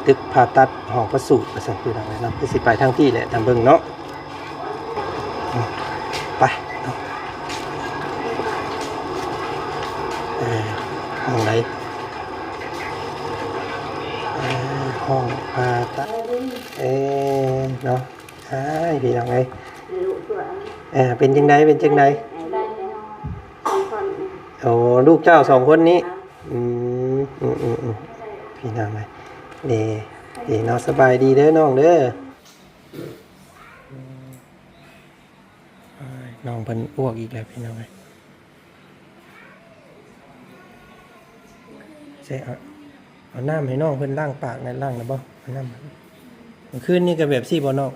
ຕຶກຜ່າຕັດຫ້ອງປະສູດວ່າຊັ້ນ ພີ່ນ້ອງເອີຍເນາະ. ຄືຊິໄປທາງພີ້ແຫຼະ ຕາມເບິ່ງເນາະ. ໄປເນາະ. ເອີ ຫ້ອງໃດ? ເອີ ຫ້ອງຜ່າຕັດ ເອີ ເນາະ. ອ້າຍ ພີ່ນ້ອງເອີຍ ເອີ ເປັນຈັ່ງໃດ ເປັນຈັ່ງໃດ? ໂອ້ ລູກເຈົ້າສອງຄົນນີ້? ອືມ ອືມ ອືມ ອືມ ພີ່ນ້ອງເອີຍ ເດ້ ເດ້ເນາະ. ສະບາຍດີເດີນ້ອງເດີ. ນ້ອງເພິ່ນອ້ວກອີກແລ້ວ ພີ່ນ້ອງເອີຍ. ໃສ່ ເອົາ ເອົານ້ຳໃຫ້ນ້ອງເພິ່ນລ້າງປາກແດ່ ລ້າງແລ້ວບໍ່? ເອົານ້ຳ ມື້ຄືນນີ້ກໍແບບຊີ້ບໍ່ນ້ອງ?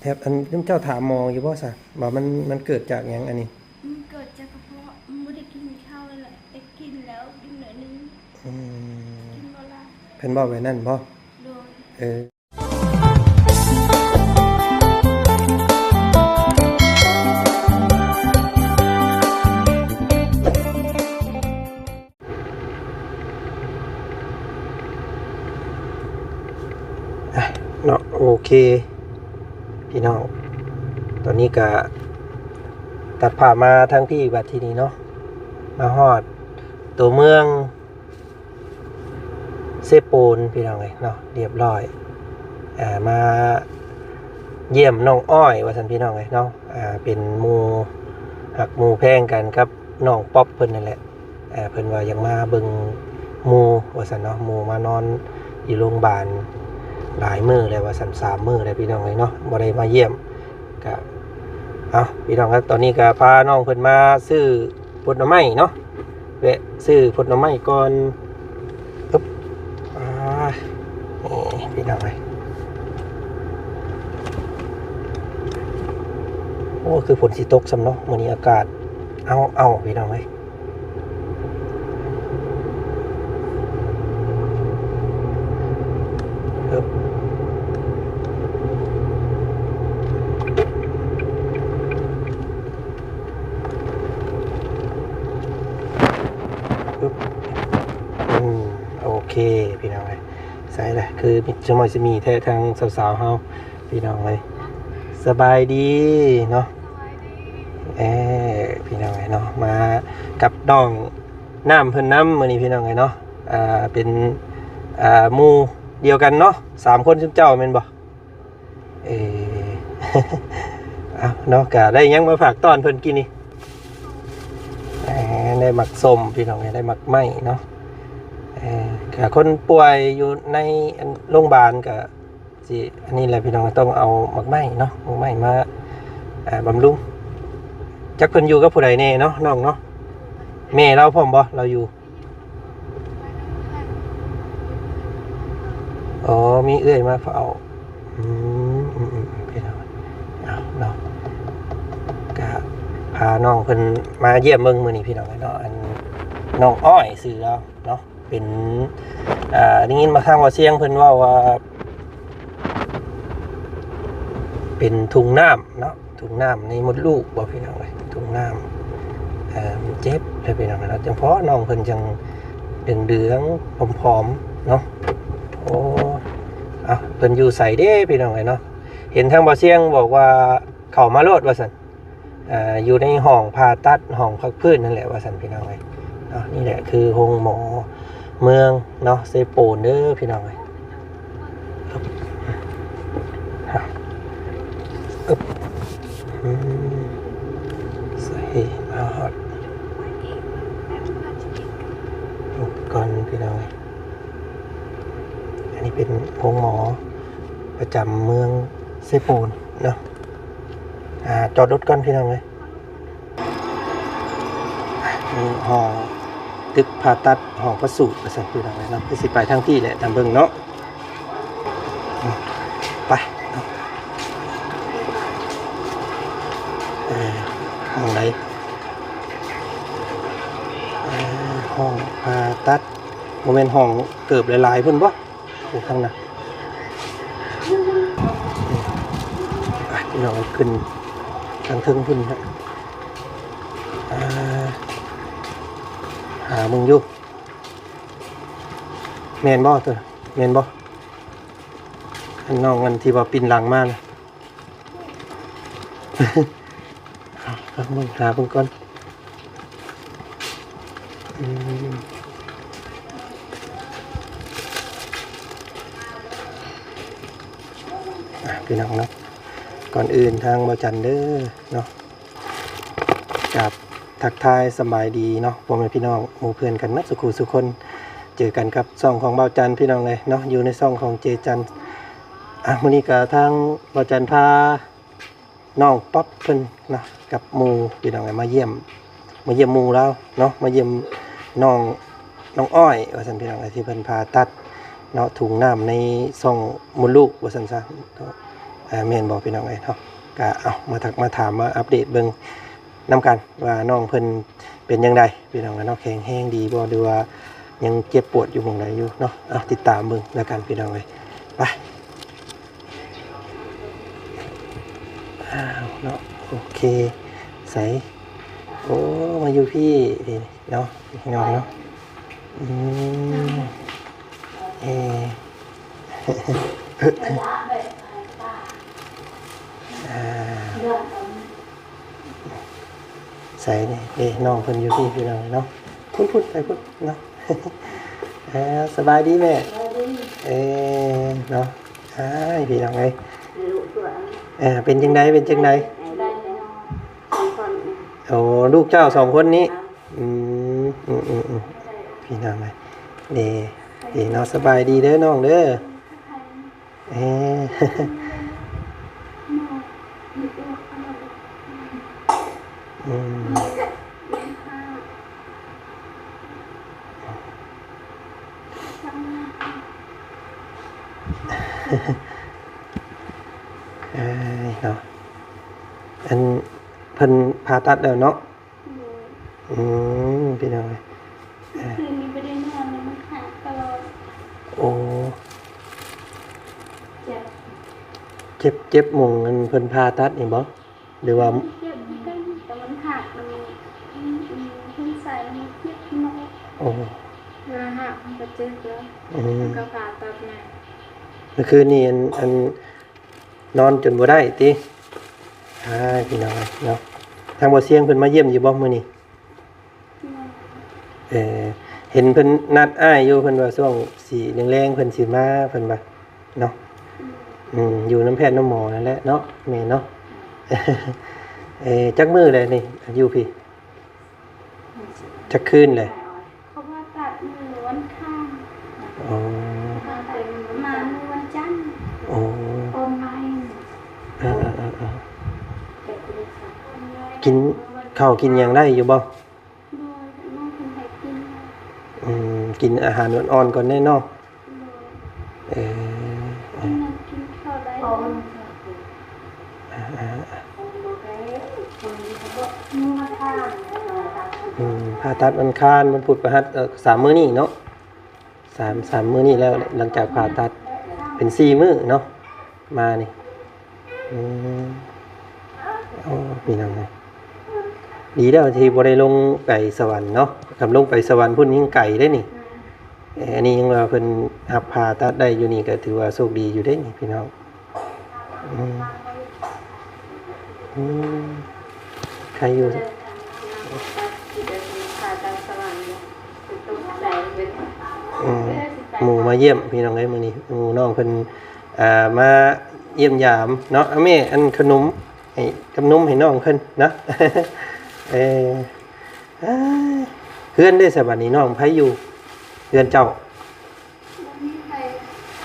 ແບບອັນ ເຈົ້າຖາມໝໍຢູ່ບໍ່ຊະ ວ່າມັນ ມັນເກີດຈາກຫຍັງອັນນີ້? ມັນເກີດຈາກກະເພາະ ມັນບໍ່ໄດ້ກິນເຂົ້າ ແລ້ວແຕ່ກິນແລ້ວກິນໜ້ອຍໜຶ່ງ. ອືມ ກິນບໍ່ຫຼາຍ. ເພິ່ນເວົ້າແບບນັ້ນບໍ່? ໂດຍ. ເອີ ອ່ະ ເນາະ ໂອເຄ ພີ່ນ້ອງ ຕອນນີ້ກະຕັດພາບມາທາງພີ້ບັດທີນີ້ເນາະ ມາຮອດໂຕເມືອງ ເຊໂປນ ພີ່ນ້ອງເອີຍເນາະ ຮຽບຮ້ອຍ ອ່າ ມາຢ້ຽມນ້ອງອ້ອຍວ່າຊັ້ນ ພີ່ນ້ອງເອີຍເນາະ. ອ່າ ເປັນໝູ່ຮັກໝູ່ແພງກັນກັບນ້ອງປັອບເພິ່ນນັ້ນແຫຼະ. ອ່າ ເພິ່ນວ່າຢາກມາເບິ່ງໝູ່ວ່າຊັ້ນເນາະ ໝູ່ມານອນຢູ່ໂຮງບານຫຼາຍມື້ແລ້ວວ່າຊັ້ນ ສາມມື້ແລ້ວ ພີ່ນ້ອງເອີຍເນາະ ບໍ່ໄດ້ມາຢ້ຽມ. ກະ ເອົາ ພີ່ນ້ອງເອີຍ ຕອນນີ້ກະພານ້ອງເພິ່ນມາຊື້ຜົນໄມ້ເນາະ ແວະຊື້ຜົນໄມ້ກ່ອນ. ອຶບ ອ່າ ນີ້ ພີ່ນ້ອງເອີຍ ໂອ້ ຄືຝົນຊິຕົກຊ້ຳເນາະ ມື້ນີ້ອາກາດເອົ້າໆ ພີ່ນ້ອງເອີຍ. ອືມ ໂອເຄ ພີ່ນ້ອງເອີຍ ໃສ່ລະ ຄືມີສະໝອຍສະມີແທ້ທາງສາວໆເຮົາ ພີ່ນ້ອງເອີຍ. ສະບາຍດີເນາະ ເອີ ພີ່ນ້ອງເອີຍເນາະ ມາກັບນ້ອງນ້ຳເພິ່ນນຳມື້ນີ້ ພີ່ນ້ອງເອີຍເນາະ. ອ່າ ເປັນ ອ່າ ໝູ່ດຽວກັນເນາະ ສາມຄົນຊຸມເຈົ້າແມ່ນບໍ່? ເອີ ເອົາເນາະ ກະໄດ້ຫຍັງມາຝາກຕ້ອນເພິ່ນກິນນີ້? ເອີ ໄດ້ໝາກສົ້ມ ພີ່ນ້ອງເອີຍ ໄດ້ໝາກໄມ້ເນາະ. ເອີ ກະຄົນປ່ວຍຢູ່ໃນ ອັນ ໂຮງບານກະຊິ ອັນນີ້ແຫຼະ ພີ່ນ້ອງ ຕ້ອງເອົາໝາກໄມ້ເນາະ ໝາກໄມ້ມາ ອ່າ ບຳລຸງ. ຈັກເພິ່ນຢູ່ກັບຜູ້ໃດແດ່ເນາະ ນ້ອງເນາະ? ແມ່ລາວພ້ອມບໍ່? ລາວຢູ່ ອໍ ມີເອື້ອຍມາເຝົ້າ. ອືມ ອືມ ອືມ ເອົາເນາະ ກະພານ້ອງເພິ່ນມາຢ້ຽມເບິ່ງມື້ນີ້ ພີ່ນ້ອງເນາະ. ອັນ ນ້ອງອ້ອຍຊື່ລາວເນາະ ເປັນ ອ່າ ໄດ້ຍິນມາທາງວ່າສຽງເພິ່ນເວົ້າວ່າ ເປັນທຸງນ້ຳເນາະ ທຸງນ້ຳໃນມົດລູກບໍ່ ພີ່ນ້ອງເອີຍ ທຸງນ້ຳ ເອີ ມັນເຈັບເດີ ພີ່ນ້ອງເນາະ. ຈັ່ງພໍນ້ອງເພິ່ນຈັ່ງເດືອງໆ ຜອມໆ ເນາະ. ໂອ້ ເອົາ ເພິ່ນຢູ່ໃສເດ້ ພີ່ນ້ອງເອີຍເນາະ? ເຫັນທາງບ່າວຊຽງບອກວ່າເຂົ້າມາໂລດວ່າຊັ້ນ ເອີ ຢູ່ໃນຫ້ອງຜ່າຕັດ ຫ້ອງພັກຟື້ນນັ້ນແຫຼະວ່າຊັ້ນ ພີ່ນ້ອງເອີຍເນາະ. ນີ້ແຫຼະຄືໂຮງໝໍເມືອງເນາະ ເຊໂປນເດີ ພີ່ນ້ອງເອີຍ. ອຶບ ອຶບ ອືມ ໃສ່ມາຮອດກ່ອນ ພີ່ນ້ອງເອີຍ. ອັນນີ້ເປັນໂຮງໝໍປະຈຳເມືອງເຊໂປນເນາະ. ອ່າ ຈອດລົດກ່ອນ ພີ່ນ້ອງເອີຍ. ນີ້ຫ້ອງ ຕຶກຜ່າຕັດ ຫ້ອງປະສູດວ່າຊັ້ນ ພີ່ນ້ອງເອີຍເນາະ. ຄືຊິໄປທາງພີ້ແຫຼະ ຕາມເບິ່ງເນາະ. ໄປເນາະ. ເອີ ຫ້ອງໃດ? ເອີ ຫ້ອງຜ່າຕັດ ບໍ່ແມ່ນຫ້ອງເກີບຫຼາຍໆພຸ້ນບໍ່? ໂອ້ ຂ້າງໜ້າ ໄປ ພີ່ນ້ອງ ຂຶ້ນທາງເທິງພຸ້ນຮະ. ອ່າ ຫາເບິ່ງຢູ່ ແມ່ນບໍ່ຕົວ ແມ່ນບໍ່? ອັນນ້ອງອັນທີ່ວ່າປິ່ນຫຼັງມານະ ເບິ່ງ ຫາເບິ່ງກ່ອນ. ອືມ ອ່ະ ພີ່ນ້ອງເນາະ, ກ່ອນອື່ນທາງບ່າວຈັນເດີເນາະ ກາບທັກທາຍສະບາຍດີເນາະ ພໍ່ແມ່ພີ່ນ້ອງໝູ່ເພື່ອນກັນໝົດສູ່ຄູ່ສູ່ຄົນ. ເຈີກັນກັບຊ່ອງຂອງບ່າວຈັນ ພີ່ນ້ອງເອີຍເນາະ, ຢູ່ໃນຊ່ອງຂອງເຈຈັນ. ອ່ະ ມື້ນີ້ກະທາງບ່າວຈັນພານ້ອງປັອບເພິ່ນເນາະ ກັບໝູ່ ພີ່ນ້ອງເອີຍ ມາຢ້ຽມ ມາຢ້ຽມໝູ່ລາວເນາະ, ມາຢ້ຽມນ້ອງ ນ້ອງອ້ອຍວ່າຊັ້ນ ພີ່ນ້ອງເອີຍ ທີ່ເພິ່ນຜ່າຕັດເນາະ ຖົງນ້ຳໃນຊ່ອງມົດລູກວ່າຊັ້ນຊະ. ອ່າ ແມ່ນບໍ່ ພີ່ນ້ອງເອີຍເນາະ? ກະເອົາ ມາທັກມາຖາມ ມາອັບເດດເບິ່ງນຳກັນວ່ານ້ອງເພິ່ນເປັນຈັ່ງໃດ ພີ່ນ້ອງເອີຍເນາະ, ແຂງແຮງດີບໍ່ ຫຼືວ່າຍັງເຈັບປວດຢູ່ໝ່ອງໃດຢູ່ເນາະ? ເອົາ ຕິດຕາມເບິ່ງແລ້ວກັນ ພີ່ນ້ອງເອີຍ. ໄປ ອ້າວເນາະ ໂອເຄ ໃສ ໂອ້ ມາຢູ່ພີ້ເນາະ ພີ່ນ້ອງເນາະ. ອືມ ເອ ອ່າ ໃສນີ້ ເອີ ນ້ອງເພິ່ນຢູ່ພີ້ ພີ່ນ້ອງເນາະ, ພຸ້ນໆ ໄປພຸ້ນເນາະ. ເອີ ສະບາຍດີແມ່ ເອີ ເນາະ. ອ້າຍ ພີ່ນ້ອງເອີຍ ເອີ ເປັນຈັ່ງໃດ ເປັນຈັ່ງໃດ? ໂອ້ ລູກເຈົ້າສອງຄົນນີ້. ອືມ ອືມໆ ພີ່ນ້ອງເອີຍ ເດ ເດເນາະ. ສະບາຍດີເດີນ້ອງເດີ. ເອີ ອືມ ເອີ ເນາະ ອັນ ເພິ່ນຜ່າຕັດແລ້ວເນາະ? ໂດຍ ອືມ ພີ່ນ້ອງເອີຍ ເອີ ຄືນນີ້ບໍ່ໄດ້ນອນເລີຍ ມັນຄັກຕະຫຼອດ. ໂອ້ ເຈັບ ເຈັບ ເຈັບໝ່ອງອັນເພິ່ນຜ່າຕັດນີ້ບໍ່ ຫຼືວ່າ? ເຈັບຄືກັນ ແຕ່ມັນຫັກ ມັນ ມັນ ມັນ ເພິ່ນໃສ່ແລ້ວມັນເຈັບເນາະ. ໂອ້ ເວລາຫັກມັນກໍເຈັບແລ້ວ ອືມ ມັນກໍຜ່າຕັດໃໝ່. ເມື່ອຄືນນີ້ ອັນ ອັນ ນອນຈົນບໍ່ໄດ້ຕິ? ອ້າຍ ພີ່ນ້ອງເອີຍເນາະ, ທາງບໍ່ຊຽງເພິ່ນມາຢ້ຽມຢູ່ບໍ່ມື້ນີ້? ເອີ ເຫັນເພິ່ນນັດອ້າຍຢູ່ ເພິ່ນວ່າຊ່ວງຊິແລງໆ ເພິ່ນຊິມາ ເພິ່ນວ່າເນາະ. ອືມ ຢູ່ນຳແພດນຳໝໍນັ້ນແຫຼະເນາະ ແມ່ເນາະ. ເອີ ຈັກມື້ແລ້ວນີ້ຢູ່ພີ້? ຈັກຄືນແລ້ວ? ເຂົາວ່າຕັດມື້ວັນອັງຄານ. ອໍ ມາມື້ວັນຈັນ. ອໍ ອອນລາຍ. ເອີໆໆໆ ກິນເຂົ້າກິນຫຍັງໄດ້ຢູ່ບໍ່? ໂດຍ ນ້ອງເພິ່ນໃຫ້ກິນ. ອືມ ກິນອາຫານອ່ອນໆ ກ່ອນເດ້ເນາະ. ໂດຍ ເອີ ກິນ ກິນເຂົ້າໄດ້. ອືມ ຜ່າຕັດວັນອັງຄານ ວັນພຸດ ພະຫັດ ເອີ ສາມມື້ນີ້ເນາະ, ສາມ ສາມມື້ນີ້ແລ້ວ ຫຼັງຈາກຜ່າຕັດເປັນສີ່ມື້ເນາະ ມານີ້. ອືມ ໂອ້ ພີ່ນ້ອງເອີຍ ດີແລ້ວທີ່ບໍ່ໄດ້ລົງໄປສະຫວັນເນາະ, ຄັນລົງໄປສະຫວັນພຸ້ນຍິ່ງໄກເດ້ນີ້. ເອີ ອັນນີ້ຍັງວ່າເພິ່ນຮັບຜ່າຕັດໄດ້ຢູ່ນີ້ ກໍຖືວ່າໂຊກດີຢູ່ເດ້ນີ້ ພີ່ນ້ອງ. ອືມ ອືມ ໃຄຢູ່. ອືມ ໝູ່ມາຢ້ຽມ ພີ່ນ້ອງເອີຍ ມື້ນີ້ ໝູ່ນ້ອງເພິ່ນ ອ່າ ມາຢ້ຽມຢາມເນາະ. ເອົາແມ່ ອັນຂະໜົມໃຫ້ ກັບນົມໃຫ້ນ້ອງເພິ່ນເນາະ. ເອີ ເຮືອນເດ້ ສະບາດນີ້ນ້ອງ ໃຜຢູ່ເຮືອນເຈົ້າ? ບໍ່ມີໃຜ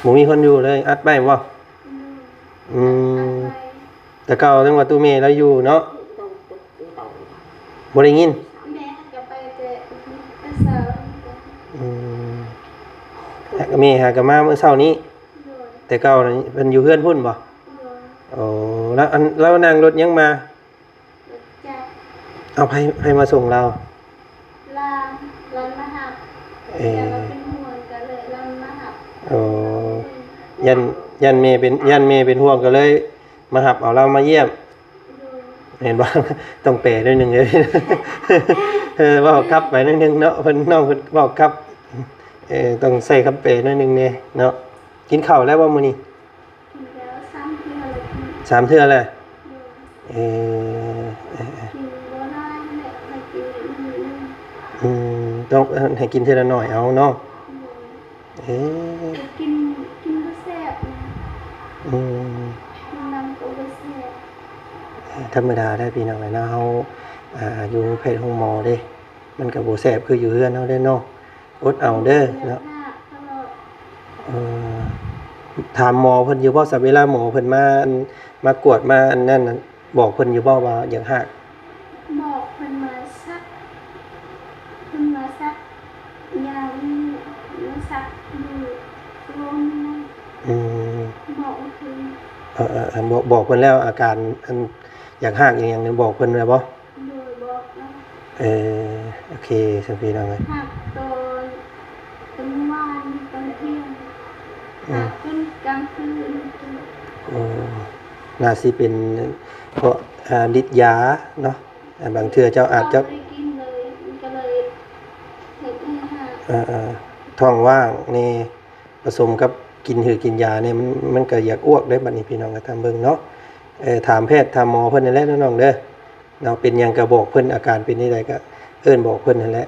ບໍ່ມີຄົນຢູ່ເລີຍ. ອັດໄວ້ບໍ່? ອືມ ແຕ່ເກົ່າຍັງວ່າຕູ້ແມ່ລາວຢູ່ເນາະ. ບໍ່ໄດ້ຍິນ. ແມ່ຫາກໍໄປແຕ່ ອືມ ແມ່ຫາກໍມາມື້ເຊົ້ານີ້. ໂດຍ ແຕ່ເກົ່າເພິ່ນຢູ່ເຮືອນພຸ້ນບໍ່? ໂດຍ ໂອ້ ແລ້ວອັນ ລາວນັ່ງລົດຫຍັງມາ? ລົດຈັກ. ເອົາ ໃຜ ໃຜມາສົ່ງລາວ? ຫຼານ ຫຼານມາຮັບ. ເອີ ແຕ່ວ່າເປັນຫ່ວງກໍເລີຍ ລາວມາຮັບ. ໂອ້ ຢ້ານ ຢ້ານແມ່ເປັນ ຢ້ານແມ່ເປັນຫ່ວງກໍເລີຍມາຮັບເອົາລາວມາຢ້ຽມ. ໂດຍ ເຫັນບໍ່? ຕ້ອງແປໜ້ອຍໜຶ່ງເດ້. ເອີ ເວົ້າກັບໄປໜ້ອຍໜຶ່ງເນາະ ເພິ່ນ ນ້ອງເພິ່ນເວົ້າກັບ. ເອີ ຕ້ອງໃສ່ຄຳແປໜ້ອຍໜຶ່ງແດ່ເນາະ. ກິນເຂົ້າແລ້ວບໍ່ມື້ນີ້? ກິນ ສາມເທື່ອແລ້ວ. ໂດຍ. ເອີ ເອີ ເອີ ກິນບໍ່ຫຼາຍແຫຼະ ໃຫ້ກິນໜ້ອຍໜຶ່ງ. ອືມ ຕ້ອງໃຫ້ກິນເທື່ອລະໜ້ອຍເອົາເນາະ. ໂດຍ. ເອີ ກິນ ກິນບໍ່ແຊບນະ. ອືມ ກິນນຳກໍບໍ່ແຊບ. ທຳມະດາໄດ໋ພີ່ນ້ອງເອີຍເນາະ ເຮົາ ອ່າ ຢູ່ແພດໂຮງໝໍເດ້ ມັນກໍບໍ່ແຊບຄືຢູ່ເຮືອນເຮົາເດ້ເນາະ. ອົດເອົາເດີເນາະ. ເອີ ຖາມໝໍເພິ່ນຢູ່ບໍ່ຊະ ເວລາໝໍເພິ່ນມາ ອັນ ມາກວດມາອັນນັ້ນ ບອກເພິ່ນຢູ່ບໍ່ວ່າຢາກຮາກ? ບອກເພິ່ນມາສັກ ເພິ່ນມາສັກຢາ ມາສັກຢູ່ໂລນນັ້ນ. ອືມ ບອກເພິ່ນ. ເອີໆໆ ບອກ ບອກເພິ່ນແລ້ວ ອາການອັນຢາກຮາກອີ່ຫຍັງນີ້ ບອກເພິ່ນແລ້ວບໍ່? ໂດຍ ບອກແລ້ວ. ເອີ ໂອເຄ ຊັ້ນພີ່ນ້ອງເອີຍ ຫາກຕອນ ຕອນວານ ຕອນທ່ຽງ ອືມ ຫາກຈົນກາງຄືນ. ໂອ້ ໜ້າຊິເປັນເພາະ ອ່າ ລິດຢາເນາະ. ອ່າ ບາງເທື່ອເຈົ້າອາດຈະ ບໍ່ໄດ້ກິນເລີຍ ມັນກໍເລີຍເຮັດໃຫ້ຫາກ ເອີໆ ທ້ອງວ່າງແດ່ ປະສົມກັບກິນຫືອກິນຢານີ້ ມັນ ມັນກໍຢາກອ້ວກເດ້. ບັດນີ້ພີ່ນ້ອງກໍຕາມເບິ່ງເນາະ ເອີ ຖາມແພດຖາມໝໍເພິ່ນນັ້ນແຫຼະເນາະນ້ອງເດີ. ເນາະ ເປັນຫຍັງກໍບອກເພິ່ນ ອາການເປັນແນວໃດກໍເອີ້ນບອກເພິ່ນຫັ້ນແຫຼະ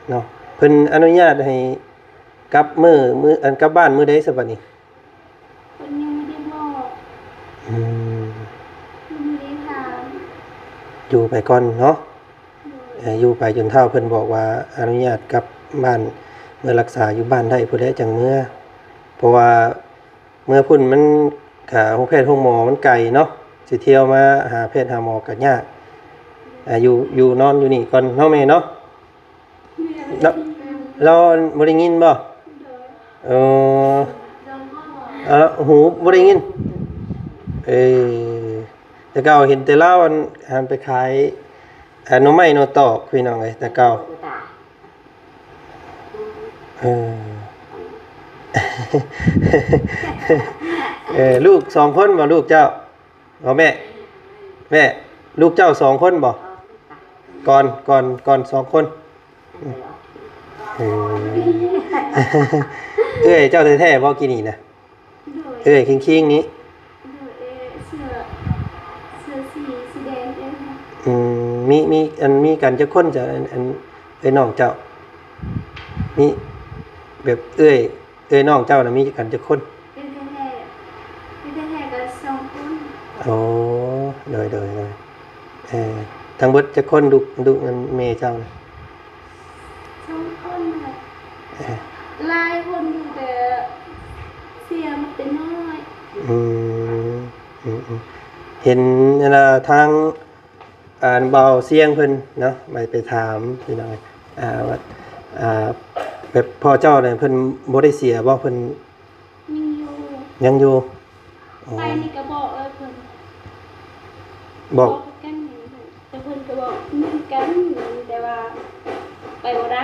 ເນາະ. ເພິ່ນອະນຸຍາດໃຫ້ກັບມື້ ມື້ ອັນ ກັບບ້ານມື້ໃດຊະບັດນີ້? ເພິ່ນຍັງບໍ່ໄດ້ບອກ. ອືມ ຍັງບໍ່ໄດ້ຖາມ. ຢູ່ໄປກ່ອນເນາະ. ໂດຍ. ເອີ ຢູ່ໄປຈົນເຖົ້າເພິ່ນບອກວ່າອະນຸຍາດກັບບ້ານ ເມືອຮັກສາຢູ່ບ້ານໄດ້ພຸ້ນແຫຼະ ຈັ່ງເມືອ ເພາະວ່າ ເມືອພຸ້ນມັນກະໂຮງແພດໂຮງໝໍມັນໄກເນາະ ຊິທ່ຽວມາຫາແພດຫາໝໍກະຍາກ. ອ່າ ຢູ່ ຢູ່ນອນຢູ່ນີ້ກ່ອນເນາະແມ່ເນາະ. ລາວ ລາວບໍ່ໄດ້ຍິນບໍ່? ເອີ ເອີ ຫູບໍ່ໄດ້ຍິນ. ເອີ ແຕ່ເກົ່າເຫັນແຕ່ລາວ ອັນ ອັນໄປຂາຍ ອັນ ໜໍ່ໄມ້ໜໍ່ຕອກ ພີ່ນ້ອງເອີຍ ແຕ່ເກົ່າ. ເອີ ເອີ ລູກສອງຄົນບໍ່ລູກເຈົ້າ? ບໍ່ແມ່ ແມ່ ລູກເຈົ້າສອງຄົນບໍ່? ກ່ອນ ກ່ອນ ກ່ອນສອງຄົນ. ເອີ ເອື້ອຍເຈົ້າແທ້ໆບໍ່ກີ້ນີ້ນະ? ໂດຍ. ເອື້ອຍຄິງໆນີ້? ໂດຍ ເອີ ເສື້ອ ເສື້ອສີ ສີແດງເດ້. ອືມ ມີ ມີ ອັນ ມີກັນຈັກຄົນຈະ ອັນ ອັນ ເອື້ອຍນ້ອງເຈົ້າ? ມີແບບເອື້ອຍ ເອື້ອຍນ້ອງເຈົ້ານະມີກັນຈັກຄົນ? ເອື້ອຍແທ້ໆ ເອື້ອຍແທ້ໆກໍສອງຄົນ. ໂອ້ ໂດຍ ໂດຍ ໂດຍ. ເອີ ທັງເບິດຈັກຄົນ ລູກ ລູກ ອັນ ແມ່ເຈົ້ານະ? ສອງຄົນແຫຼະ. ເອີ ຫຼາຍຄົນຢູ່ ແຕ່ເສຍໝົດແຕ່ນ້ອຍ. ອືມ ອືມ ອືມ. ເຫັນອັນນ່າ ທາງ ອັນ ບ່າວຊຽງເພິ່ນເນາະ ໄປ ໄປຖາມພີ່ນ້ອງ ອ່າ ວ່າ ອ່າ ແບບພໍ່ເຈົ້ານີ້ເພິ່ນບໍ່ໄດ້ເສຍບໍ່? ເພິ່ນ ຍັງຢູ່ ຍັງຢູ່. ອໍ ໄປນີ້ກໍບອກເອີຍເພິ່ນ ບອກ ບອກຄືກັນ ແຕ່ເພິ່ນກໍບອກຄືກັນ ແຕ່ວ່າໄປບໍ່ໄດ້.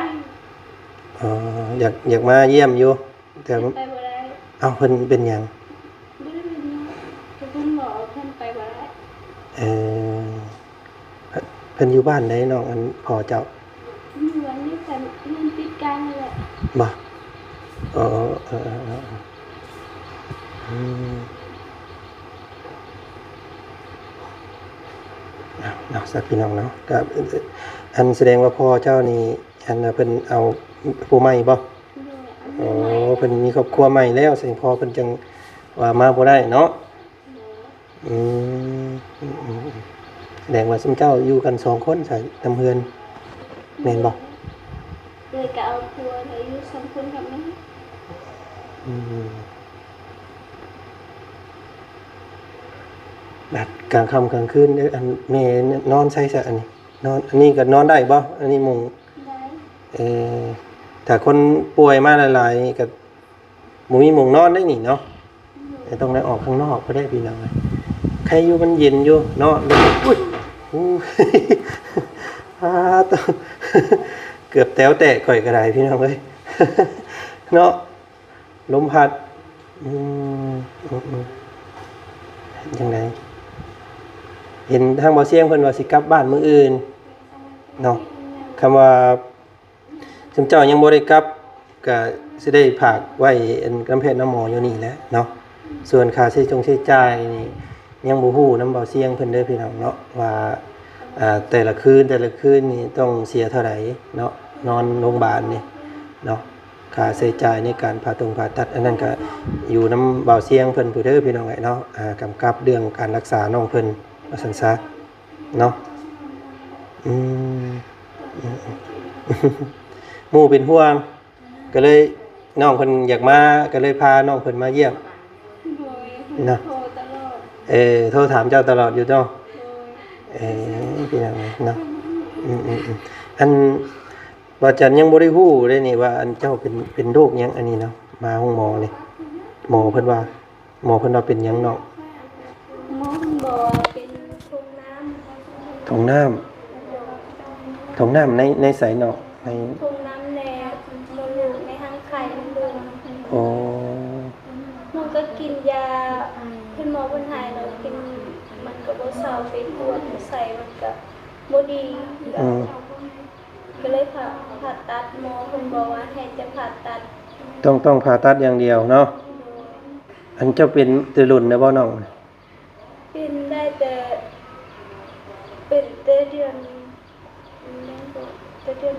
ອໍ ຢາກ ຢາກມາຢ້ຽມຢູ່ ແຕ່ ແຕ່ໄປບໍ່ໄດ້. ເອົ້າ ເພິ່ນເປັນຫຍັງ? ບໍ່ໄດ້ເປັນຫຍັງ ແຕ່ເພິ່ນບອກວ່າເພິ່ນໄປບໍ່ໄດ້. ເອີ ເພິ່ນ ເພິ່ນຢູ່ບ້ານໃດນ້ອງ ອັນພໍ່ເຈົ້າ? ຢູ່ອັນນີ້ກັນ ເຮືອນຕິດກັນນີ້ແຫຼະ. ບໍ່? ເອີ ເອີ ເອີ ເອີ ເອີ ອືມ ເອົາເນາະ ຊະພີ່ນ້ອງເນາະ ກໍ ອັນ ສະແດງວ່າພໍ່ເຈົ້ານີ້ ອັນ ເພິ່ນເອົາຜູ້ໃໝ່ບໍ່? ໂດຍ. ອໍ ເພິ່ນມີຄອບຄົວໃໝ່ແລ້ວ ສະແດງພໍ່ເພິ່ນຈັ່ງວ່າມາບໍ່ໄດ້ເນາະ. ໂດຍ. ອືມ ອືມ ອືມ ສະແດງວ່າຊຸມເຈົ້າຢູ່ກັນສອງຄົນຊະ ນຳເຮືອນ ແມ່ນບໍ່? ໂດຍ ກໍເອົາຜົວແລ້ວຢູ່ສອງຄົນກັບແມ່. ອືມ ບັດກາງຄ່ຳກາງຄືນ ເອີ ອັນ ແມ່ນອນໃສຊະ ອັນນີ້ ນອນ ອັນນີ້ກໍນອນໄດ້ບໍ່? ອັນນີ້ມຸ້ງ ໄດ້. ເອີ ຖ້າຄົນປ່ວຍມາຫຼາຍໆນີ້ກໍ ບໍ່ມີໝ່ອງນອນໄດ້ນີ້ເນາະ. ໂດຍ. ແຕ່ຕ້ອງໄດ້ອອກຂ້າງນອກກໍໄດ້ພີ່ນ້ອງເອີຍ ໄຄຢູ່ ມັນເຢັນຢູ່ເນາະ. ອຸ້ຍ ອາ ໂຕ ເກືອບແຕວແຕກຂ້ອຍກໍໄດ້ພີ່ນ້ອງເອີຍ ເນາະ ລົມພັດ. ອືມ ອືມ ອືມ ຈັ່ງໃດ ເຫັນທາງບ່າວຊຽງເພິ່ນວ່າຊິກັບບ້ານມື້ອື່ນເນາະ ຄຳວ່າ ຊຸມເຈົ້າຍັງບໍ່ໄດ້ກັບ ກະຊິໄດ້ຝາກໄວ້ອັນນຳແພດນຳໝໍຢູ່ນີ້ແຫຼະເນາະ. ສ່ວນຄ່າໃຊ້ຈ່ອງໃຊ້ຈ່າຍນີ້ ຍັງບໍ່ຮູ້ນຳເບົາຊຽງເພິ່ນເດີພີ່ນ້ອງເນາະ ວ່າ ອ່າ ແຕ່ລະຄືນ ແຕ່ລະຄືນນີ້ຕ້ອງເສຍເທົ່າໃດເນາະ ນອນໂຮງບານນີ້ເນາະ ຄ່າໃຊ້ຈ່າຍໃນການຜ່າຕົງຜ່າຕັດ ອັນນັ້ນກະຢູ່ນຳເບົາຊຽງເພິ່ນພຸ້ນເດີພີ່ນ້ອງເອີຍເນາະ ອ່າ ກຳກັບເລື່ອງການລັກສານ້ອງເພິ່ນວ່າຊັ້ນຊະເນາະ. ອືມ ໝູ່ເປັນຫ່ວງ ກໍເລີຍ ນ້ອງເພິ່ນຢາກມາ ກໍເລີຍພານ້ອງເພິ່ນມາຢ້ຽມ ໂດຍ ເນາະ ໂທຕະຫຼອດ ເອີ ໂທຖາມເຈົ້າຕະຫຼອດຢູ່ເນາະ ໂດຍ ເອີ ພີ່ນ້ອງເນາະ ອືມໆໆ ອັນ ບ່າວຈັນຍັງບໍ່ໄດ້ຮູ້ເດ້ນີ້ວ່າ ອັນເຈົ້າເປັນ ເປັນໂລກຫຍັງອັນນີ້ເນາະ ມາໂຮງໝໍນີ້ ໝໍເພິ່ນວ່າ ໝໍເພິ່ນວ່າເປັນຫຍັງນ້ອງ? ໝໍເພິ່ນບອກວ່າເປັນຖົງນ້ຳ ຖົງນ້ຳ ໂດຍ ຖົງນ້ຳໃນ ໃນໃສນ້ອງ? ໃນຖົງນ້ຳ ໃນມົດລູກ ໃນຮັງໄຂ່ ໂດຍ ອໍ ນ້ອງກໍກິນຢາ ເພິ່ນ ໝໍເພິ່ນໃຫ້ແລ້ວກິນ ມັນກໍບໍ່ເຊົາ ໄປກວດໃສ່ ມັນກໍບໍ່ດີ ອືມ ກໍເລີຍຜ່າ ຜ່າຕັດ ໝໍເພິ່ນບອກວ່າໃຫ້ແຕ່ຜ່າຕັດ ຕ້ອງ ຕ້ອງຜ່າຕັດຢ່າງດຽວເນາະ ໂດຍ ອັນເຈົ້າເປັນແຕ່ດົນແລ້ວບໍ່ນ້ອງ? ເປັນໄດ້ແຕ່ ເປັນແຕ່ເດືອນ ແມ່ນບໍ່ ແຕ່ເດືອນ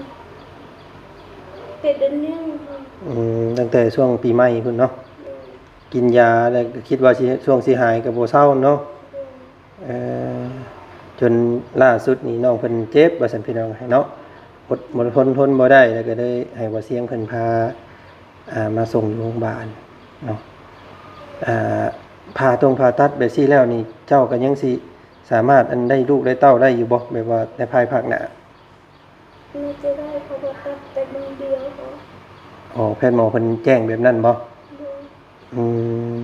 ເປັນເດືອນໜຶ່ງ ອືມ ຕັ້ງແຕ່ຊ່ວງປີໃໝ່ພຸ້ນເນາະ ໂດຍ ກິນຢາແລ້ວກໍຄິດວ່າຊິ ຊ່ວງຊິຫາຍກໍບໍ່ເຊົາເນາະ ໂດຍ ເອີ ຈົນລ່າສຸດນີ້ນ້ອງເພິ່ນເຈັບວ່າຊັ້ນພີ່ນ້ອງເນາະ ອົດ ອົດທົນ ທົນບໍ່ໄດ້ ແລ້ວກໍເລີຍໃຫ້ບ່າວຊຽງເພິ່ນພາ ອ່າ ມາສົ່ງຢູ່ໂຮງບານເນາະ ອ່າ ຜ່າຕົງຜ່າຕັດແບບຊີ້ແລ້ວນີ້ ເຈົ້າກໍຍັງຊິສາມາດ ອັນ ໄດ້ລູກໄດ້ເຕົ້າໄດ້ຢູ່ບໍ່ ແບບວ່າໃນພາຍພາກໜ້າ? ໜ້າຈະໄດ້ ເພາະວ່າຕັດແຕ່ເບິ່ງດຽວກໍ ອໍ ແພດໝໍເພິ່ນແຈ້ງແບບນັ້ນບໍ່? ໂດຍ ອືມ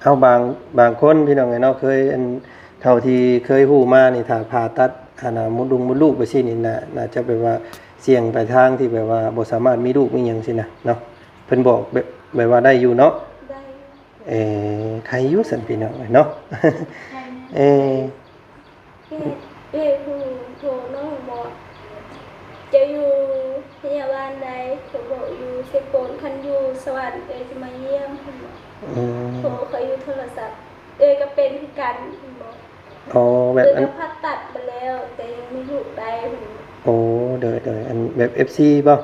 ເອົາ ບາງ ບາງຄົນພີ່ນ້ອງເອີຍເນາະ ເຄີຍ ອັນ ເທົ່າທີ່ເຄີຍຮູ້ມານີ້ ຖ້າຜ່າຕັດ ອັນນ່າ ມົດລູກ ມົດລູກໄປຊີ້ນີ້ ໜ້າ ໜ້າຈະແບບວ່າສ່ຽງໄປທາງທີ່ແບບວ່າບໍ່ສາມາດມີລູກມີຫຍັງຊີ້ນະເນາະ ເພິ່ນບອກແບບ ແບບວ່າໄດ້ຢູ່ເນາະ ໄດ້ ເອີ ໄຄຢູ່ຊັ້ນພີ່ນ້ອງເອີຍເນາະ ເອີ ເອື້ອຍ ເອື້ອຍຜູ້ໂທນ້ອງບອກ ເຈົ້າຢູ່ພະຍາບານໃດ? ຂ້ອຍບອກຢູ່ເຊໂປນ ຄັນຢູ່ສະຫວັນເອື້ອຍຈະມາຢ້ຽມ ເພິ່ນບອກ ອືມ ໂທ ຂ້ອຍຢູ່ໂທລະສັບ ເອື້ອຍກໍເປັນຄືກັນ ເພິ່ນບອກ ອໍ ແບບ ເອື້ອຍ ອັນ ກໍຜ່າຕັດມາແລ້ວ ແຕ່ຍັງມີລູກໄດ້ ເພິ່ນບອກ ໂອ້ ໂດຍໆ ອັນແບບເອັຟຊີບໍ່?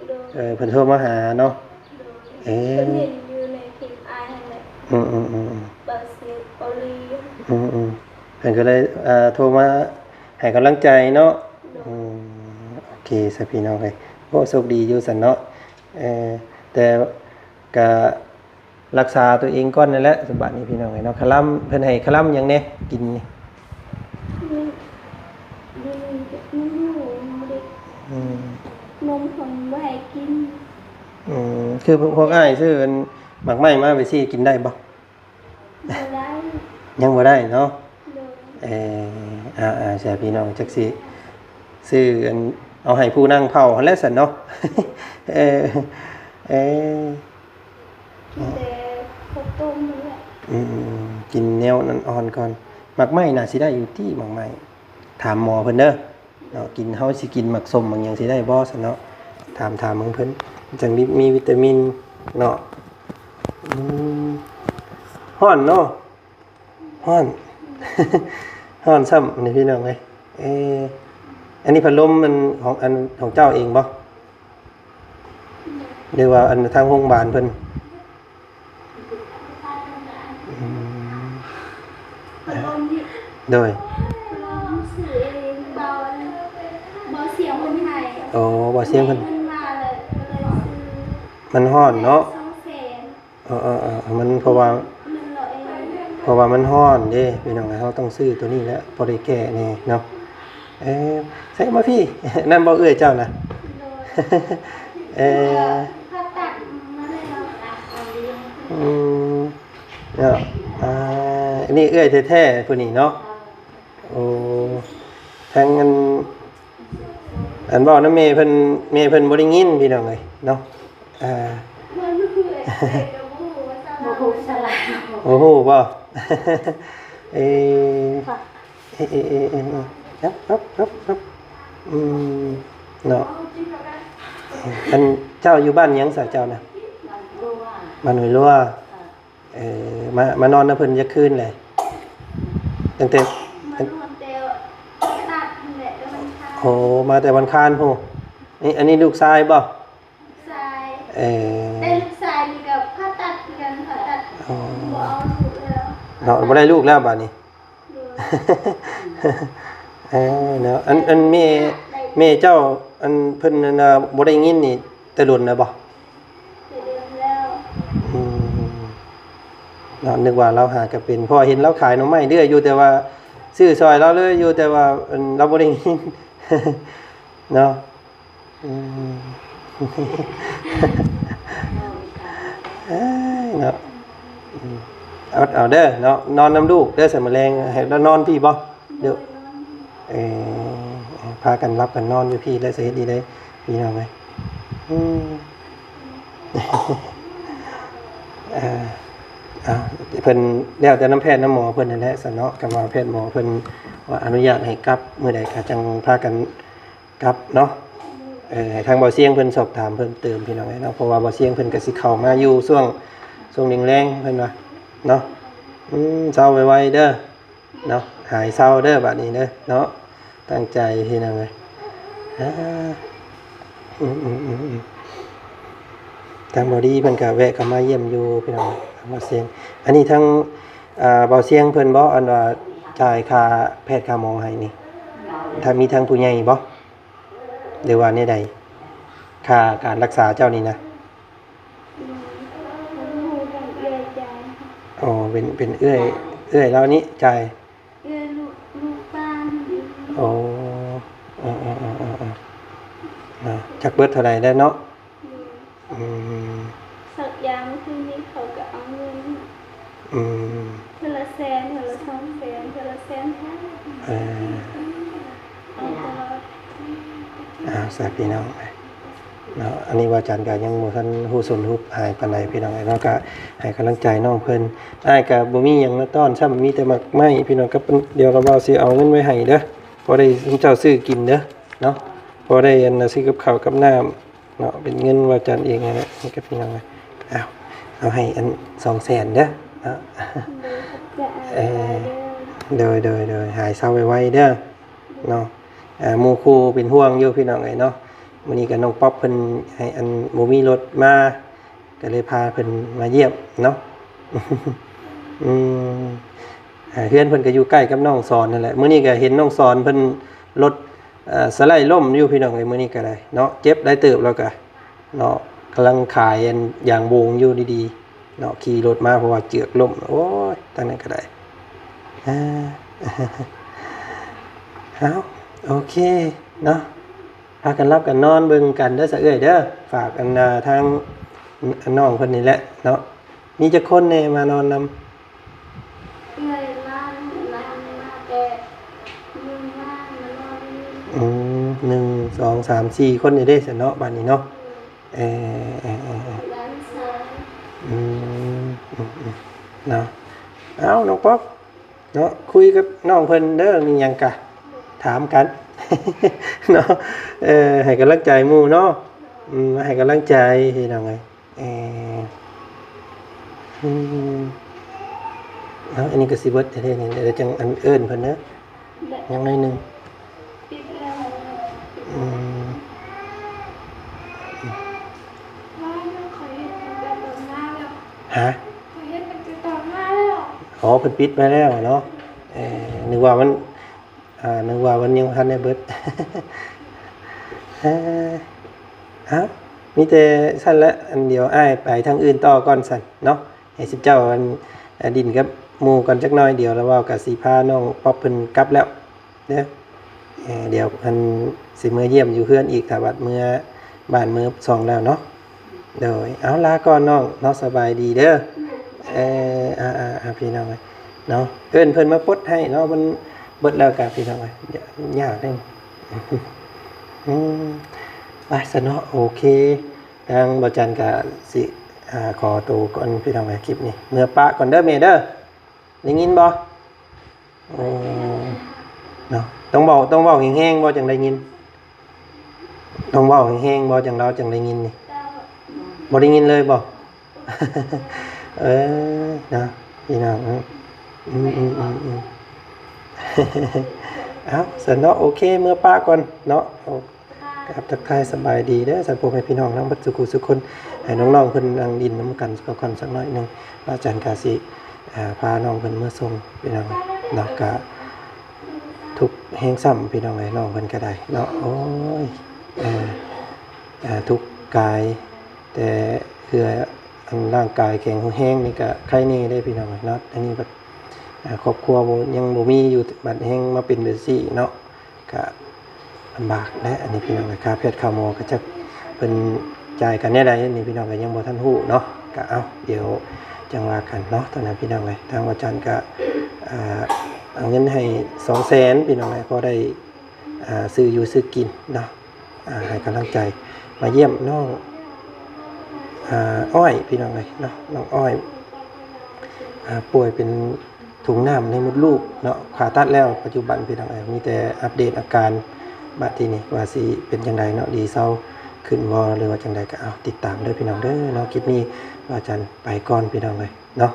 ໂດຍ ເອີ ເພິ່ນໂທມາຫາເນາະ ໂດຍ ເອີ ເພິ່ນເຫັນຢູ່ໃນຄລິບອ້າຍຫັ້ນແຫຼະ ອືມໆໆໆ ເບົາເຊໂປລີ ອືມໆ ເພິ່ນກໍເລີຍ ເອີ ໂທມາໃຫ້ກຳລັງໃຈເນາະ ໂດຍ ອືມ ໂອເຄຊະພີ່ນ້ອງເອີຍ ໂອ້ ໂຊກດີຢູ່ຊັ້ນເນາະ ເອີ ແຕ່ກະ ລັກສາຕົວເອງກ່ອນນັ້ນແຫຼະ ສະບາດນີ້ພີ່ນ້ອງເອີຍເນາະ ຄະລຳ ເພິ່ນໃຫ້ຄະລຳຫຍັງແດ່ກິນນີ້? ອືມ ອືມ ນມເພິ່ນບໍ່ໃຫ້ກິນ ອືມ ຄືພວກອ້າຍຊື້ອັນໝາກໄມ້ມາໄປຊີ້ກິນໄດ້ບໍ່? ບໍ່ໄດ້ ຍັງບໍ່ໄດ້ເນາະ ໂດຍ ເອີ ອ່າໆ ຊະພີ່ນ້ອງ ຈັກຊິຊື້ອັນ ເອົາໃຫ້ຜູ້ນັ່ງເຝົ້າຫັ້ນແຫຼະຊັ້ນເນາະ ເອີ ເອີ ກິນແຕ່ເຂົ້າຕົ້ມນີ້ແຫຼະ ອືມ ກິນແນວນັ້ນອ່ອນກ່ອນ ໝາກໄມ້ໜ້າຊິໄດ້ຢູ່ຕິ ໝາກໄມ້ ຖາມໝໍເພິ່ນເດີເນາະ ກິນ ເຮົາຊິກິນໝາກສົ້ມໝາກຫຍັງຊິໄດ້ບໍ່ຊັ້ນເນາະ ຖາມ ຖາມເບິ່ງເພິ່ນ ຈັ່ງມີ ມີວິຕາມິນເນາະ ອືມ ຮ້ອນເນາະ ຮ້ອນ ຮ້ອນຊ້ຳນີ້ພີ່ນ້ອງເອີຍ ເອີ ອັນນີ້ພັດລົມມັນຂອງ ອັນ ຂອງເຈົ້າເອງບໍ່? ຫຼືວ່າອັນທາງໂຮງບານເພິ່ນ? ອືມ ໂດຍ ຊື້ເອງ ເບົາ ເບົາຊຽງເພິ່ນໃຫ້ ໂອ້ ເບົາຊຽງເພິ່ນ ເພິ່ນມາແລ້ວກໍເລີຍຊື້ ມັນຮ້ອນເນາະ ສອງແສນ ເອີໆໆ ມັນ ເພາະວ່າ ເພາະວ່າມັນຮ້ອນເດ້ພີ່ນ້ອງ ເຮົາຕ້ອງຊື້ໂຕນີ້ແຫຼະ ພໍໄດ້ແກ້ແດ່ເນາະ ເອີ ໃສ່ມາພີ້ ນັ້ນບໍ່ເອື້ອຍເຈົ້ານະ ໂດຍ ເອີ ຜ່າຕັດມາແລ້ວ ອືມ ເນາະ ອ່າ ອັນນີ້ເອື້ອຍແທ້ໆ ຜູ້ນີ້ເນາະ ໂອ້ ທັງອັນ ອັນເວົ້ານຳແມ່ເພິ່ນ ແມ່ເພິ່ນບໍ່ໄດ້ຍິນພີ່ນ້ອງເອີຍເນາະ ອ່າ ບໍ່ຮູ້ພາສາລາວ ບໍ່ຮູ້ບໍ່ ເອີ ເອີໆໆໆ ອືມ ເນາະ ອັນເຈົ້າຢູ່ບ້ານຫຍັງສະເຈົ້ານະ? ບ້ານຫ້ວຍລົວ ບ້ານຫ້ວຍລົວ ເອີ ມາ ມານອນນຳເພິ່ນຈັກຄືນແຫຼະ? ຕັ້ງແຕ່ ມານອນແຕ່ຕັດແຫຼະ ແຕ່ວັນຄານ ໂອ້ ມາແຕ່ວັນຄານພຸ້ນ. ນີ້ ອັນນີ້ລູກຊາຍບໍ່? ຊາຍ ເອີ ແຕ່ລູກຊາຍນີ້ກໍຜ່າຕັດຄືກັນ ຜ່າຕັດ ອໍ ບໍ່ເອົາລູກແລ້ວ ເນາະ ບໍ່ໄດ້ລູກແລ້ວບາດນີ້. ໂດຍ ເອີ ເນາະ ອັນ ອັນແມ່ ແມ່ເຈົ້າ ອັນເພິ່ນ ອັນນ່າ ບໍ່ໄດ້ຍິນນີ້ແຕ່ດົນແລ້ວບໍ່? ແຕ່ດົນແລ້ວ ອືມ ເນາະ ນຶກວ່າລາວຫາກໍເປັນ ເພາະວ່າເຫັນລາວຂາຍໜໍ່ໄມ້ເລື້ອຍຢູ່ ແຕ່ວ່າຊື້ຊ່ອຍລາວເລີຍຢູ່ ແຕ່ວ່າ ອັນ ລາວບໍ່ໄດ້ຍິນ ເນາະ. ອືມ ເອີຍ ເນາະ ອືມ ອົດເອົາເດີເນາະ ນອນນຳລູກເດີ ສະມື້ແລງໃຫ້ລາວນອນພີ້ບໍ່? ໂດຍ ເດີ ນອນ ເອີ ພາກັນຫຼັບກັນນອນຢູ່ພີ້ແລ້ວ ຊິເຮັດດີເດ້ພີ່ນ້ອງເອີຍ. ອືມ ເອີ ເອົາ ເພິ່ນແລ້ວແຕ່ນຳແພດນຳໝໍເພິ່ນນັ້ນແຫຼະຊັ້ນເນາະ ຄັນວ່າແພດໝໍເພິ່ນວ່າອະນຸຍາດໃຫ້ກັບມື້ໃດ ກໍຈັ່ງພາກັນ ກັບເນາະ. ເອີ ໃຫ້ທາງບ່າວຊຽງເພິ່ນສອບຖາມເພີ່ມເຕີມພີ່ນ້ອງເອີຍເນາະ ເພາະວ່າບ່າວຊຽງເພິ່ນກໍຊິເຂົ້າມາຢູ່ຊ່ວງ ຊ່ວງແລງໆ ເພິ່ນວ່າເນາະ. ອືມ ເຊົາໄວໆເດີເນາະ ຫາຍເຊົາເດີບາດນີ້ເດີເນາະ ຕັ້ງໃຈພີ່ນ້ອງເອີຍ. ອາ ອືມໆ ທາງບ່າວດີເພິ່ນກໍແວະເຂົ້າມາຢ້ຽມຢູ່ພີ່ນ້ອງ ທາງບ່າວຊຽງ. ອັນນີ້ທາງ ອ່າ ບ່າວຊຽງເພິ່ນບໍ ອັນວ່າຈ່າຍຄ່າແພດຄ່າໝໍໃຫ້ນີ້ ຖ້າມີທາງຜູ້ໃຫຍ່ບໍ ຫຼືວ່າແນວໃດ ຄ່າການລັກສາເຈົ້ານີ້ນະ? ອໍ ເປັນ ເປັນເອື້ອຍ ເອື້ອຍລາວນີ້ຈ່າຍ? ເອື້ອຍລູກ ລູກປ້ານີ້. ອໍ ເອີໆໆໆ ຈັກເບິດເທົ່າໃດແລ້ວເນາະ? ອືມ ສັກຢາມື້ຄືນນີ້ເຂົາກໍເອົາເງິນ ອືມ ເທື່ອລະແສນ ເທື່ອລະສອງແສນ ເທື່ອລະແສນຫ້າ. ເອີ ເອົາຕະຫຼອດ. ອ້າວ ສາພີ່ນ້ອງເນາະ ອັນນີ້ວ່າຈັນກໍຍັງບໍ່ທັນຮູ້ສົນຮູ້ຫາຍປານໃດພີ່ນ້ອງເອີຍເນາະ ກໍໃຫ້ກຳລັງໃຈນ້ອງເພິ່ນ. ອ້າຍກໍບໍ່ມີຫຍັງມາຕ້ອນຊ້ຳ ມີແຕ່ໝາກໄມ້ພີ່ນ້ອງ ກັບ ດຽວລາວບ່າວຊິເອົາເງິນໄວ້ໃຫ້ເດີ ພໍໄດ້ເຈົ້າຊື້ກິນເດີເນາະ ພໍໄດ້ອັນ ຊື້ກັບເຂົ້າກັບນ້ຳ ເນາະ ເປັນເງິນວ່າຈັນເອງຫັ້ນແຫຼະ ໃຫ້ກັບພີ່ນ້ອງ. ເອົາ ເອົາໃຫ້ອັນ ສອງແສນເດີເນາະ. ໂດຍ ຂອບໃຈອ້າຍຫຼາຍເດີ. ເອີ ໂດຍ ໂດຍ ໂດຍ ຫາຍເຊົາໄວໆເດີເນາະ. ອ່າ ໝູ່ຄູ່ເປັນຫ່ວງຢູ່ພີ່ນ້ອງເອີຍເນາະ ມື້ນີ້ກໍນ້ອງປັອບເພິ່ນໃຫ້ອັນ ບໍ່ມີລົດມາ ກໍເລີຍພາເພິ່ນມາຢ້ຽມເນາະ. ອືມ ອ່າ ເຮືອນເພິ່ນກໍຢູ່ໃກ້ກັບນ້ອງສອນນັ້ນແຫຼະ ມື້ນີ້ກໍເຫັນນ້ອງສອນເພິ່ນລົດ ເອີ ສະໄລລົ້ມຢູ່ພີ່ນ້ອງເອີຍ ມື້ນີ້ກໍໄດ້ເນາະ ເຈັບຫຼາຍເຕີບແລ້ວກໍເນາະ ກຳລັງຂາຍອັນຢາງໂບງຢູ່ດີໆເນາະ ຂີ່ລົດມາເພາະວ່າເຈືອກລົ້ມ. ໂອ້ຍ ທາງນັ້ນກໍໄດ້ ເອີ ເອົາ ໂອເຄເນາະ ພາກັນຫຼັບກັນນອນເບິ່ງກັນເດີສະເອື້ອຍເດີ. ຝາກອັນ ອ່າ ທາງ ອ- ນ້ອງເພິ່ນນີ້ແຫຼະເນາະ ມີຈັກຄົນແດ່ມານອນນຳ? ເອື້ອຍມາ ມາ ມາແຕ່ ມາ ມານອນຢູ່ ອືມ ໜຶ່ງ ສອງ ສາມ ສີ່ຄົນນີ້ເດ້ຊັ້ນເນາະ ບາດນີ້ເນາະ. ເອີ ເອີ ເອີ ເອີ ຫຼານຊາຍ ອືມ ອືມ ເນາະ. ເອົ້າ ນ້ອງປັອບເນາະ ຄຸຍກັບນ້ອງເພິ່ນເດີ ມີຫຍັງກະຖາມກັນເນາະ. ເອີ ໃຫ້ກຳລັງໃຈໝູ່ເນາະ ອືມ ໃຫ້ກຳລັງໃຈພີ່ນ້ອງເອີຍ. ເອີ ອືມ ເອົາ ອັນນີ້ກໍຊິເບິດແທ້ໆນີ້ ດຽວຈັ່ງອັນເອີ້ນເພິ່ນເດີ ຍັງໜ້ອຍໜຶ່ງ. ປິດແລ້ວ ອືມ ວ່າຂ້ອຍເຮັດຕັ້ງແຕ່ຕອນມາແລ້ວ ຮະ? ຂ້ອຍເຮັດຕັ້ງແຕ່ຕອນມາແລ້ວ. ອໍ ເພິ່ນປິດໄວ້ແລ້ວເນາະ. ເອີ ນຶກວ່າມັນ ອ່າ ນຶກວ່າມັນຍັງບໍ່ທັນໄດ້ເບິດ. ເອີ ເອົ້າ ມີແຕ່ຊັ້ນແຫຼະ ອັນດຽວອ້າຍໄປທາງອື່ນຕໍ່ກ່ອນຊັ້ນເນາະ ໃຫ້ຊຸມເຈົ້າ ອັນ ອາ ດິນກັບໝູ່ກ່ອນຈັກໜ້ອຍ ດຽວລາວເວົ້າກະຊິພານ້ອງປັອບເພິ່ນກັບແລ້ວເດີ. ເອີ ດຽວເພິ່ນຊິເມືອຢ້ຽມຢູ່ເຮືອນອີກ ຖ້າບັດເມືອບ້ານເມືອຊ່ອງແລ້ວເນາະ. ໂດຍ ເອົາ ລາກ່ອນນ້ອງເນາະ ສະບາຍດີເດີ. ເອີ ອ່າໆໆ ພີ່ນ້ອງເອີຍເນາະ ເອີ້ນເພິ່ນມາປົດໃຫ້ເນາະ ມັນເບິດແລ້ວກະ ພີ່ນ້ອງເອີຍ ຍາກເດ້. ອືມ ໄປຊະເນາະ ໂອເຄ ທາງບ່າວຈັນກະຊິ ອ່າ ຂໍໂຕກ່ອນ ພີ່ນ້ອງເອີຍ ຄລິບນີ້ເມືອປະກ່ອນເດີແມ່ເດີ ໄດ້ຍິນບໍ່? ໂອ້ ເນາະ ຕ້ອງເວົ້າ ຕ້ອງເວົ້າແຮງໆ ບໍ່ຈັ່ງໄດ້ຍິນ ຕ້ອງເວົ້າແຮງໆ ບໍ່ຈັ່ງລາວຈັ່ງໄດ້ຍິນນີ້ ບໍ່ໄດ້ຍິນເລີຍບໍ່? ເອີ ເນາະ ພີ່ນ້ອງເອີຍ ອືມໆໆໆ. ເອົາ ຊັ້ນເນາະ ໂອເຄ ເມືອປະກ່ອນເນາະ. ເອົາ ຄັບ ທັກທາຍສະບາຍດີເດີ ທ່ານພໍ່ແມ່ພີ່ນ້ອງທັງເບິດສູ່ຜູ້ສູ່ຄົນ. ໃຫ້ນ້ອງໆເພິ່ນນັ່ງຫຼິ້ນນຳກັນກ່ອນສັກໜ້ອຍໜຶ່ງ. ພະອາຈານກະຊິ ອ່າ ພານ້ອງເພິ່ນເມືອສົ່ງພີ່ນ້ອງເນາະ. ກະທຸກແຮງຊ້ຳພີ່ນ້ອງເອີຍ ນ້ອງເພິ່ນກະໄດ້ເນາະ. ໂອ້ຍ ເອີ ທຸກກາຍ ແຕ່ເພື່ອອັນຮ່າງກາຍແຂງແຮງນີ້ກະໄຄແນ່ເດ້ພີ່ນ້ອງເນາະ. ອັນນີ້ບັດ ອ່າ ຄອບຄົວບໍ່ ຍັງບໍ່ມີຢູ່ ບັດແຮງມາເປັນແບບຊີ້ເນາະ ກະລຳບາກແຫຼະ. ອັນນີ້ພີ່ນ້ອງ ຄ່າແພດຄ່າໝໍກະຈັກເພິ່ນຈ່າຍກັນແນວໃດ ອັນນີ້ພີ່ນ້ອງກະຍັງບໍ່ທັນຮູ້ເນາະ. ກະເອົາ ດຽວຈັ່ງວ່າກັນເນາະ. ຕອນນັ້ນພີ່ນ້ອງເອີຍ ທາງອາຈານກະ ອ່າ ເອົາເງິນໃຫ້ສອງແສນພີ່ນ້ອງເອີຍ ພໍໄດ້ ອ່າ ຊື້ຢູ່ຊື້ກິນເນາະ. ອ່າ ໃຫ້ກຳລັງໃຈ ມາຢ້ຽມນ້ອງ ອ່າ ອ້ອຍພີ່ນ້ອງເອີຍເນາະ. ນ້ອງອ້ອຍ ອ່າ ປ່ວຍເປັນ ຖົງນ້ຳໃນມົດລູກເນາະ ຜ່າຕັດແລ້ວປັດຈຸບັນພີ່ນ້ອງເອີຍ. ມີແຕ່ອັບເດດອາການ ບາດທີນີ້ວ່າຊິເປັນຈັ່ງໃດເນາະ ດີເຊົາຂຶ້ນບໍ່ ຫຼືວ່າຈັ່ງໃດ ກະເອົາ ຕິດຕາມເດີພີ່ນ້ອງເດີເນາະ. ຄລິບນີ້ອາຈານໄປກ່ອນພີ່ນ້ອງເອີຍເນາະ.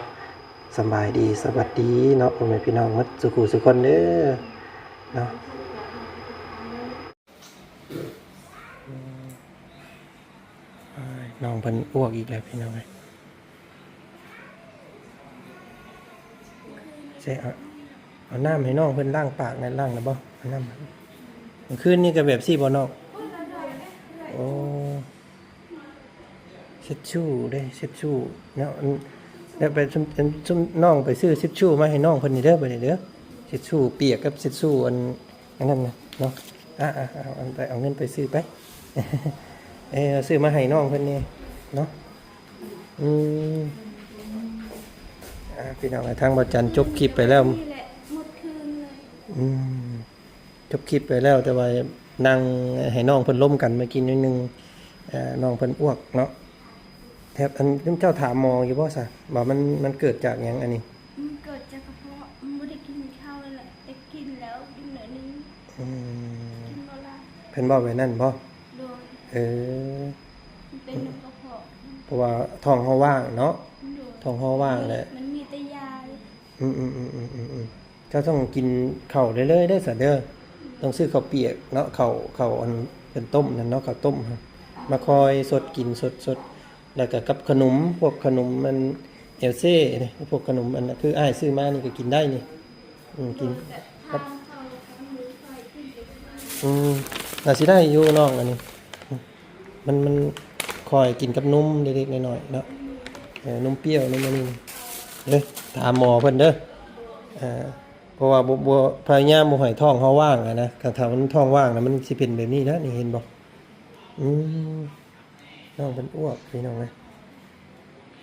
ສະບາຍດີ ສະຫວັດດີເນາະ ພໍ່ແມ່ພີ່ນ້ອງໝົດສູ່ຜູ້ສູ່ຄົນເດີເນາະ. ອາຍ ນ້ອງເພິ່ນອ້ວກອີກແລ້ວພີ່ນ້ອງເອີຍ. ໃສ່ ເອົາ ເອົານ້ຳໃຫ້ນ້ອງເພິ່ນລ້າງປາກແດ່ ລ້າງແລ້ວບໍ່? ເອົານ້ຳ ມື້ຄືນນີ້ກະແບບຊີ້ບໍ່ນ້ອງ? ໂອ້ ເຊັດຊູເດ້ ເຊັດຊູເນາະ. ອັນ ແລ້ວໄປຊຸມ ຊຸມນ້ອງໄປຊື້ເຊັດຊູມາໃຫ້ນ້ອງເພິ່ນນີ້ເດີ ບາດນີ້ເດີ. ເຊັດຊູປຽກກັບເຊັດຊູອັນ ອັນນັ້ນນະເນາະ. ອ່າ ເອົາ ເອົາ ເອົາເງິນໄປຊື້ໄປ ເອີ ຊື້ມາໃຫ້ນ້ອງເພິ່ນແດ່ເນາະ. ອືມ ອ່າ ພີ່ນ້ອງເອີຍ ທາງບ່າວຈັນຈົບຄລິບໄປແລ້ວ ນີ້ແຫຼະ ໝົດຄືນເລີຍ. ອືມ ຈົບຄລິບໄປແລ້ວ ແຕ່ວ່ານັ່ງໃຫ້ນ້ອງເພິ່ນລົມກັນເມື່ອກີ້ໜ້ອຍໜຶ່ງ ເອີ ນ້ອງເພິ່ນອ້ວກເນາະ. ແທບ ອັນ ເຈົ້າຖາມໝໍຢູ່ບໍ່ຊະ ວ່າມັນ ມັນເກີດຈາກຫຍັງອັນນີ້? ມັນເກີດຈາກກະເພາະ ມັນບໍ່ໄດ້ກິນເຂົ້າແລ້ວແຫຼະ ແຕ່ກິນແລ້ວກິນໜ້ອຍໜຶ່ງ. ອືມ ກິນບໍ່ຫຼາຍ ເພິ່ນເວົ້າແບບນັ້ນບໍ່? ໂດຍ ເອີ ມັນເປັນນຳກະເພາະ ເພາະວ່າທ້ອງເຮົາວ່າງເນາະ. ໂດຍ ທ້ອງເຮົາວ່າງແຫຼະ ມັນມີແຕ່ຢາ. ອືມໆ ເຈົ້າຕ້ອງກິນເຂົ້າເລື້ອຍໆເດີຊະເດີ ຕ້ອງຊື້ເຂົ້າປຽກເນາະ ເຂົ້າ ເຂົ້າອັນເພິ່ນຕົ້ມນັ້ນເນາະ ເຂົ້າຕົ້ມ ມາຄອຍສົດ ກິນສົດໆ. ແລ້ວກະກັບຂະໜົມ ພວກຂະໜົມອັນເອວເຊ່ເດ້ ພວກຂະໜົມອັນຄືອ້າຍຊື້ມານີ້ກະກິນໄດ້ນີ້. ອືມ ກິນ ອືມ ໜ້າຊິໄດ້ຢູ່ນ້ອງອັນນີ້ ມັນ ມັນ ຂ້ອຍກິນກັບນົມເລັກໆນ້ອຍໆເນາະ ເອີ ນົມປ່ຽວ ນົມອັນນີ້ເດີ. ຖາມໝໍເພິ່ນເດີ ເອີ ເພາະວ່າບໍ່ ບໍ່ ພະຍາຍາມບໍ່ໃຫ້ທ້ອງເຮົາວ່າງຫັ້ນນະ. ຄັນຖ້າມັນທ້ອງວ່າງນະ ມັນຊິເປັນແບບນີ້ນະ ນີ້ເຫັນບໍ່? ອືມ ນ້ອງເພິ່ນອ້ວກພີ່ນ້ອງເອີຍ.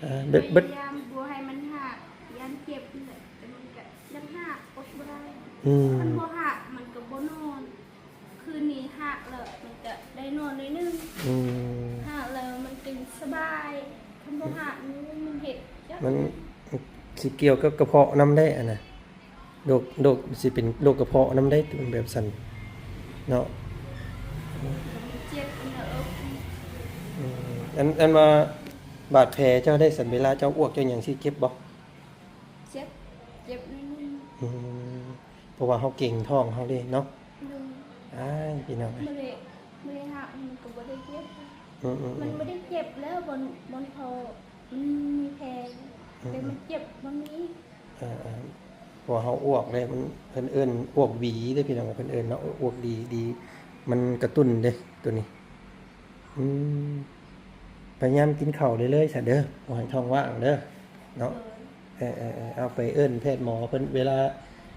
ອ່າ ເບິດ ເບິດ ພະຍາຍາມບໍ່ໃຫ້ມັນຫັກ ຢ້ານເຈັບນີ້ແຫຼະ ແຕ່ມັນກະຍັງຫັກ ອົດບໍ່ໄດ້. ອືມ ຄັນບໍ່ຫັກມັນກະບໍ່ນອນ. ຄືນນີ້ຫັກແລ້ວ ມັນກະໄດ້ນອນໜ້ອຍໜຶ່ງ. ອືມ ຫັກແລ້ວມັນກະສະບາຍ ຄັນບໍ່ຫັກນີ້ມັນເຮັດ ມັນຊິກ່ຽວກັບກະເພາະນຳໄດ໋ອັນນະ. ໂລກ ໂລກ ຊິເປັນໂລກກະເພາະນຳໄດ໋ ແບບຊັ້ນເນາະ. ເຈັບອັນນັ້ນເອີຍ. ອືມ ອັນ ອັນວ່າບາດແຜເຈົ້າໄດ້ຊັ້ນ ເວລາເຈົ້າອ້ວກເຈົ້າຫຍັງຊິເຈັບບໍ່? ເຈັບ ເຈັບໜ້ອຍໜຶ່ງ. ອືມ ເພາະວ່າເຮົາເກັງທ້ອງເຮົາເດ້ເນາະ. ໂດຍ ອ້າຍ ພີ່ນ້ອງເອີຍ ບໍ່ໄດ້ ບໍ່ໄດ້ຫັກມັນກະບໍ່ໄດ້ເຈັບ. ອືມໆໆ ມັນບໍ່ໄດ້ເຈັບແລ້ວ ບ່ອນ ບ່ອນເຂົາ ມັນມີແຜ ອືມໆ ແຕ່ມັນເຈັບບ່ອນນີ້. ເອີໆ ເພາະວ່າເຮົາອ້ວກເດ້ ມັນ ເພິ່ນເອີ້ນອ້ວກຫວີເດ້ພີ່ນ້ອງ ເພິ່ນເອີ້ນເນາະ ອ້ວກດີ ດີ ມັນກະຕຸ້ນເດ້ໂຕນີ້. ອືມ ພະຍາຍາມກິນເຂົ້າເລື້ອຍໆຊະເດີ ບໍ່ໃຫ້ທ້ອງວ່າງເດີເນາະ. ໂດຍ ເອີໆໆ ເອົາໄປເອີ້ນແພດໝໍເພິ່ນ ເວລາ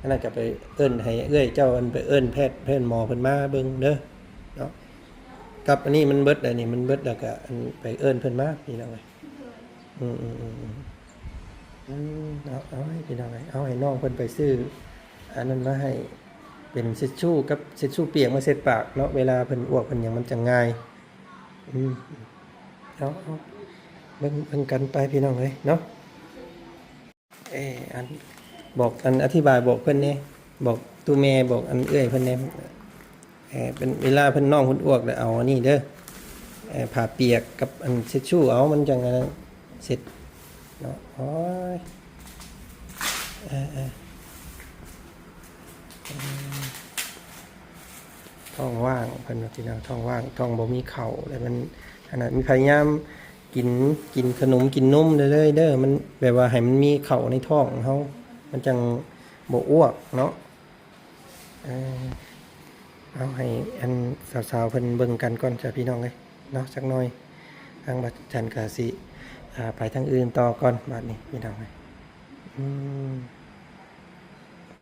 ອັນນັ້ນກະໄປເອີ້ນໃຫ້ເອື້ອຍເຈົ້າ ອັນ ໄປເອີ້ນແພດ ແພດໝໍເພິ່ນມາເບິ່ງເດີເນາະ. ກັບອັນນີ້ມັນເບິດ ອັນນີ້ມັນເບິດແລ້ວກະ ອັນ ໄປເອີ້ນເພິ່ນມາພີ່ນ້ອງເອີຍ. ໂດຍ ອືມໆໆໆ ອືມ ເອົາ ເອົາໃຫ້ພີ່ນ້ອງເອີຍ ເອົາໃຫ້ນ້ອງເພິ່ນໄປຊື້ອັນນັ້ນມາໃຫ້ ເປັນເຊັດຊູກັບເຊັດຊູປຽກມາເຊັດປາກເນາະ ເວລາເພິ່ນອ້ວກເພິ່ນຫຍັງມັນຈັ່ງງ່າຍ. ອືມ ເອົາ ເອົາ ເບິ່ງ ເບິ່ງກັນໄປພີ່ນ້ອງເອີຍເນາະ. ເອີ ອັນ ບອກ ອັນ ອະທິບາຍບອກເພິ່ນແດ່ ບອກຕູ້ແມ່ ບອກອັນເອື້ອຍເພິ່ນແດ່. ເອີ ເປັນເວລາເພິ່ນ ນ້ອງເພິ່ນອ້ວກແລ້ວເອົາອັນນີ້ເດີ ເອີ ຜ້າປຽກກັບອັນເຊັດຊູເອົາ ມັນຈັ່ງອັນນັ້ນເຊັດເນາະ. ໂອ້ຍ ເອີໆ ທ້ອງວ່າງ ເພິ່ນວ່າພີ່ນ້ອງ ທ້ອງວ່າງ ທ້ອງບໍ່ມີເຂົ້າ ແລ້ວມັນ ອັນນັ້ນ ມີພະຍາຍາມກິນ ກິນຂະໜົມກິນນົມເລື້ອຍໆເດີ ມັນແບບວ່າໃຫ້ມັນມີເຂົ້າໃນທ້ອງເຮົາ ມັນຈັ່ງບໍ່ອ້ວກເນາະ. ເອີ ເອົາໃຫ້ອັນສາວໆເພິ່ນເບິ່ງກັນກ່ອນຈ້ະພີ່ນ້ອງເອີຍເນາະ ຈັກໜ່ອຍ. ທາງບາດຈັນກະຊິ ອ່າ ໄປທາງອື່ນຕໍ່ກ່ອນບາດນີ້ພີ່ນ້ອງເອີຍ. ອືມ